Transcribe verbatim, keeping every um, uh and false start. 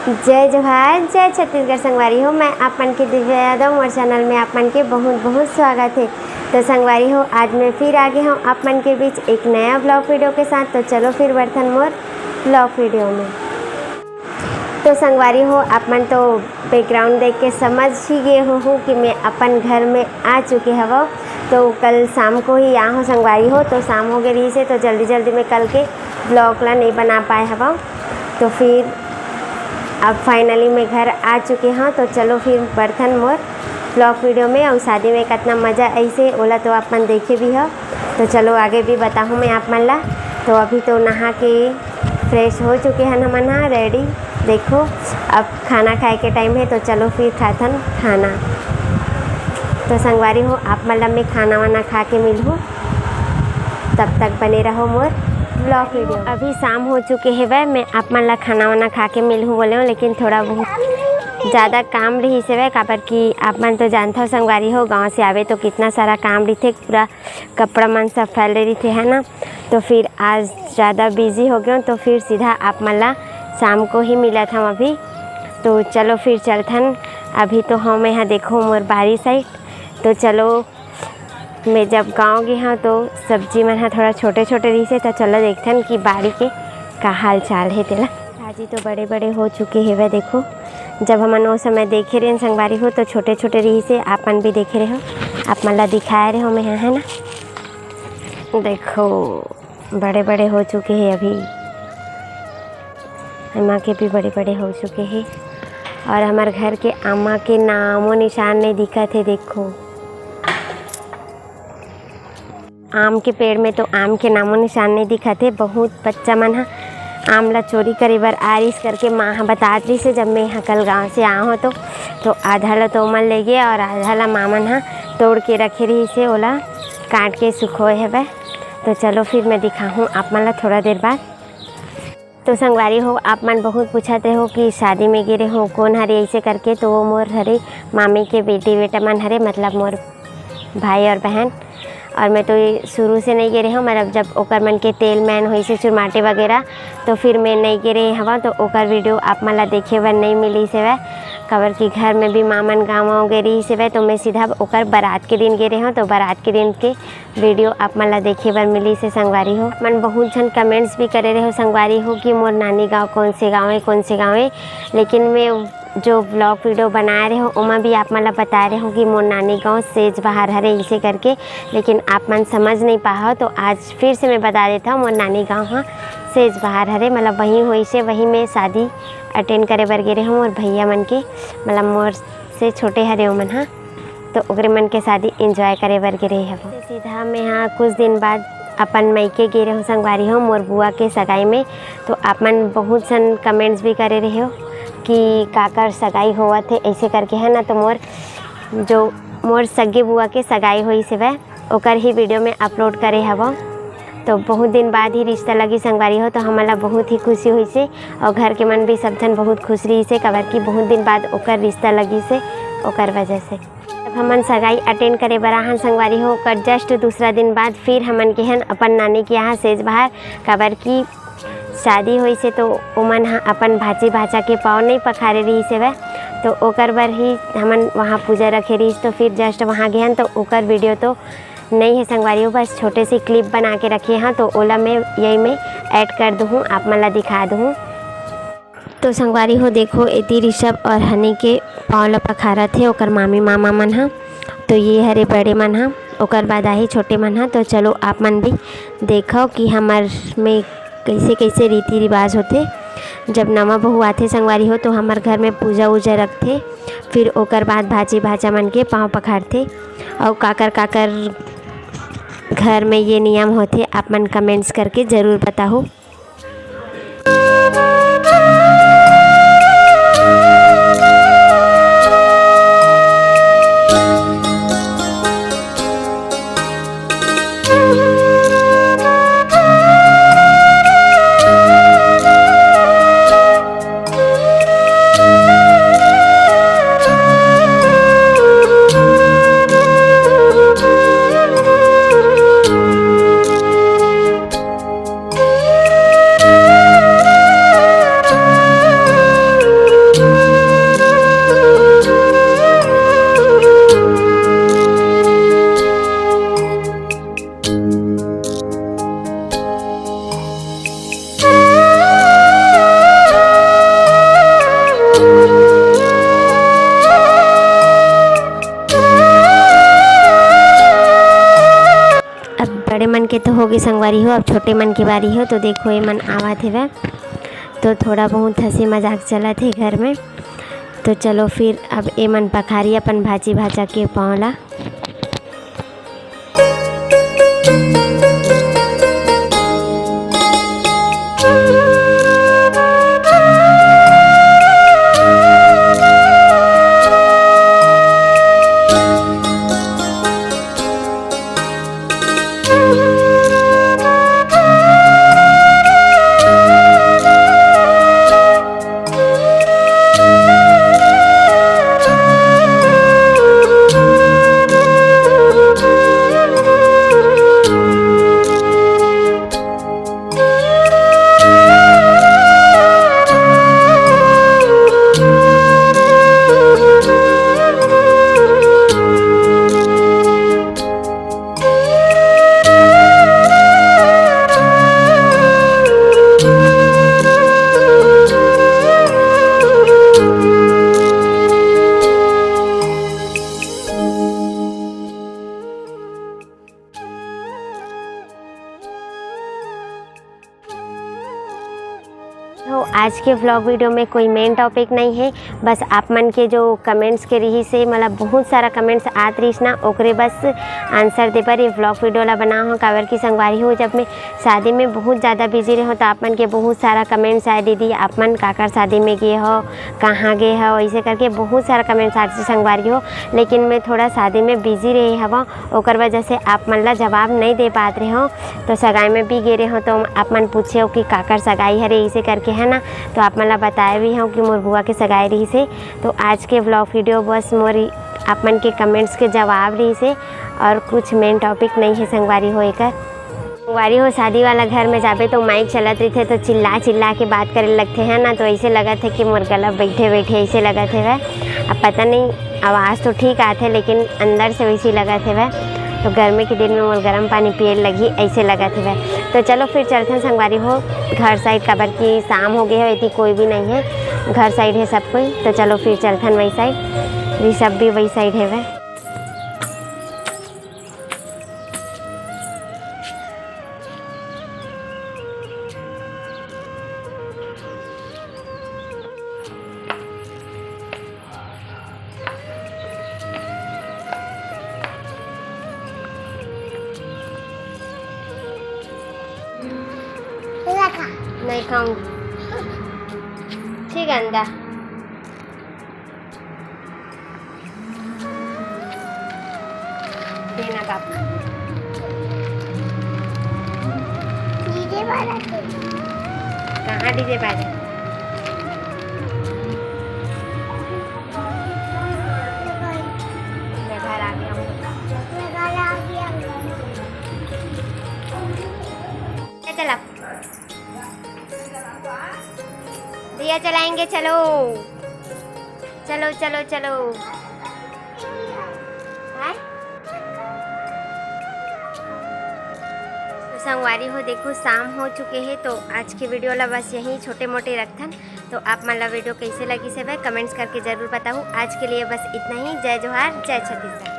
जय जोहार, जय छत्तीसगढ़ संगवारी हो। मैं आप मन के दिव्या यादव, मोर चैनल में आप मन के बहुत बहुत स्वागत है। तो संगवारी हो, आज मैं फिर आ गे हूँ आप मन के बीच एक नया ब्लॉग वीडियो के साथ। तो चलो फिर बढ़थन मोर ब्लॉग वीडियो में। तो संगवारी हो, आप मन तो बैकग्राउंड देख के समझ ही गए हो कि मैं अपन घर में आ चुके हवो। तो कल शाम को ही आ हो संगवारी हो, तो शाम हो गए रही से, तो जल्दी जल्दी में कल के ब्लॉग ला नहीं बना पाए हवो। तो फिर अब फाइनली मैं घर आ चुके हूँ। तो चलो फिर बढ़थन मोर ब्लॉग वीडियो में। और शादी में कितना मज़ा ऐसे ओला तो आप मन देखे भी हो। तो चलो आगे भी बताहूँ मैं आप मन ला। तो अभी तो नहा के फ्रेश हो चुके हैं हमन हा, रेडी। देखो, अब खाना खाए के टाइम है, तो चलो फिर खाथन खाना। तो संगवारी हो, आप मन ला मैं खाना वाना खा के मिलहूँ, तब तक बने रहो मोर ब्लॉग वीडियो। अभी शाम हो चुके हेवय, मैं आप मन ला खाना वाना खा के मिलहूँ बोले हूँ, लेकिन थोड़ा बहुत ज़्यादा काम रहिस हेवय, काबर कि आप मन तो जानथव संगवारी हो, गाँव से आवे तो कितना सारा काम रहिथे, पूरा कपड़ा मन सब फैले रहिथे, है ना। तो फिर आज ज़्यादा बिजी हो गए, तो फिर सीधा आप मन ला शाम को ही मिलत हूँ अभी। तो चलो फिर चलथन। अभी तो हम यहाँ देखो मोर बारी साइड। तो चलो, मैं जब गाँव गे हूँ तो सब्जी मन ह थोड़ा छोटे छोटे रहिसे, तो चलो देखथन कि बाड़ी के का हाल चाल है तेला। भाजी तो बड़े बड़े हो चुके हेवय। देखो, जब हमन वो समय देखे रहेन संगवारी हो, तो छोटे छोटे रहिसे, आप मन भी देखे रहे हो, आप मन ला दिखाए रहे हो मैं, है ना। देखो, बड़े बड़े हो चुके हैं अभी, एमा के भी बड़े बड़े हो चुके हैं। और हमारे घर के आमा के नामो निशान नहीं दिखत है। देखो, आम के पेड़ में तो आम के नामो निशान नहीं दिखत हे। बहुत बच्चा मन ह आम ला चोरी करे बर आ रिस करके माँ ह बतात रिस हे। जब मैं यहाँ कल गाँव से आ हो तो, तो आधा ला तो ओमन ले गे और आधा ला माँ मन ह तोड़ के रखे रहिस हे, ओला काट के सुखोए हवय। तो चलो फिर मैं दिखाहूँ आप मन ला थोड़ा देर बाद। तो संगवारी हो, आप मन बहुत पूछत रहे हो कि शादी में गे रहे हो, कौन हरे ऐसे करके, तो वो मोर हरे मामी के बेटी बेटा मन हरे, मतलब मोर भाई और बहन। और मैं तो ये शुरू से नहीं गे रहे हूँ, मतलब जब ओकर मन के तेल मैन होइसे चुरमाटे वगैरह, तो फिर मैं नहीं गे रहे हवा, तो ओकर वीडियो आप मन ला देखे बर नहीं मिली से वै, काबर कि घर में भी माँ मन गाँव वाँव गे रही से वै, तो मैं सीधा ओकर बारात के दिन गे रहे हूँ। तो बारात के दिन के वीडियो आप मन ला देखे बर मिली से संगवारी हो। मन बहुत झन कमेंट्स भी करे रहे हो संगवारी हो कि मोर नानी गाँव कौन से गाँव है, कौन से गाँव है, लेकिन मैं जो ब्लॉग वीडियो बनाए रहे हो ओमा भी आप मन ला बताए रहे हो कि मोर नानी गाँव सेज बहार हरे इसे करके, लेकिन आप मन समझ नहीं पाहो। तो आज फिर से मैं बता देता हूँ, मोर नानी गाँव ह सेज बहार हरे, मतलब वहीं होइसे, वहीं मैं शादी अटेंड करे बर गे रहे हूँ मोर भैया मन के, मतलब मोर से छोटे हरे ओमन ह, तो ओकरे मन के शादी एंजॉय करे बर गे रहे हवो। सीधा मैं यहाँ कुछ दिन बाद अपन मायके गे रहे हूँ संगवारी हो, मोर बुआ के सगाई में। तो आप मन बहुत सन कमेंट्स भी करे रहे हो कि काकर सगाई होवत है ऐसे करके, है ना। तो मोर जो मोर सगे बुआ के सगाई होइस हवय, ओकर ही वीडियो में अपलोड करे हवो। तो बहुत दिन बाद ही रिश्ता लगी संगवारी हो, तो हमन ला बहुत ही खुशी होइसे और घर के मन भी सब झन बहुत खुश रहिसे, काबर कि बहुत दिन बाद ओकर रिश्ता लगिसे, ओकर वजह से। जब हमन सगाई अटेंड करे बर आहन संगवारी हो, ओकर जस्ट दूसरा दिन बाद फिर हमन गे हन अपन नानी के यहाँ सेज बहार, काबर कि शादी होइसे तो ओमन ह अपन भांची भांचा के पाँव नहीं पखारे रहिस हवय, तो ओकर बर ही हमन वहाँ पूजा रखे रहिस, तो फिर जस्ट वहाँ गे हन, तो ओकर वीडियो तो नहीं है संगवारी हो, बस छोटे से क्लिप बना के रखे हाँ, तो ओला मैं यही में ऐड कर दूँ, आप मन ला दिखा दूँ। तो संगवारी हो, देखो, एती ऋषभ और हनी के पाँव ला पखारत हे ओकर मामी मामा मन ह। तो ये हरे बड़े मन ह, ओकर बाद आही छोटे मन ह। तो चलो आप मन भी देखो कि हमर में कैसे कैसे रीति रिवाज होथे। जब नवा बहू आथे संगवारी हो, तो हमर घर में पूजा उजा रखथे, फिर ओकर बाद भांची भांचा मन के पाँव पखारथे। और काकर काकर घर में ये नियम होथे, आप मन कमेंट्स करके जरूर बताहू। अब बड़े मन के तो होगे संगवारी हो, अब छोटे मन के बारी हो। तो देखो, ये मन आवत हेवय, तो थोड़ा बहुत हंसी मजाक चलत हे घर में। तो चलो फिर, अब ये मन पखारी अपन भांची भांचा के पाँव ला। तो आज के vlog video में कोई main topic नहीं है, बस आप मन के जो comments के रहिस हे, मतलब बहुत सारा comments आत रहिस ना, ओकरे बस answer दे बर ये vlog video ला बना हो। काबर कि संगवारी हो, जब मैं शादी में बहुत ज़्यादा busy रहे हो, तो आप मन के बहुत सारा comments आए, "दीदी, आप मन काकर शादी में गए हो, कहाँ गए हो?" ऐसे करके बहुत सारा comments आत रहिस संगवारी हो। लेकिन मैं थोड़ा शादी में busy रहे हवं, ओकर वजह से आप मन ला जवाब नहीं दे पात रहे हो। तो सगाई में भी गे रहे हो, तो आप मन पूछे हो कि काकर सगाई हरे, इसे करके, है ना। तो आप मन ला बताए भी हो कि मोर बुआ के सगाई रहिस हे। तो आज के vlog video बस मोर आप मन के comments के जवाब रहिस हे, और कुछ main topic नहीं है संगवारी हो एकर। संगवारी हो, शादी वाला घर में जाबे तो mic चलत रहिथे, तो चिल्ला चिल्ला के बात करे लगथे, है ना। तो ऐसे लगत है कि मोर गला बैठे बैठे ऐसे लगत है वह। अब पता नहीं, आवाज़ तो ठीक आथे, लेकिन अंदर से वैसी लगत है वह। तो गर्मी के दिन में मोर गर्म पानी पिए लगी, ऐसे लगत है वह। तो चलो फिर चलथन संगवारी हो घर side, काबर कि शाम हो गए है, इतनी कोई भी नहीं है, घर side है सब कोई। तो चलो फिर चलथन वही side, ऋषभ भी वही side है वह। नहीं खाऊंगी। ठीक है, अंडा। देना बाप। डीजे बाजा थे। कहाँ डीजे बाजा? मैं घर आ गया हूँ। मैं घर आ गया हूँ। चला। दिया जलाएंगे, चलो। चलो, चलो, चलो। हाय। तो संगवारी हो, देखो, शाम हो चुके हैं, तो आज के video ला बस यहीं छोटे मोटे रखथन। तो आप मन ला video कैसे लगिस हे, comments करके जरूर बताहू। आज के लिए बस इतना ही। जय जोहार, जय छत्तीसगढ़।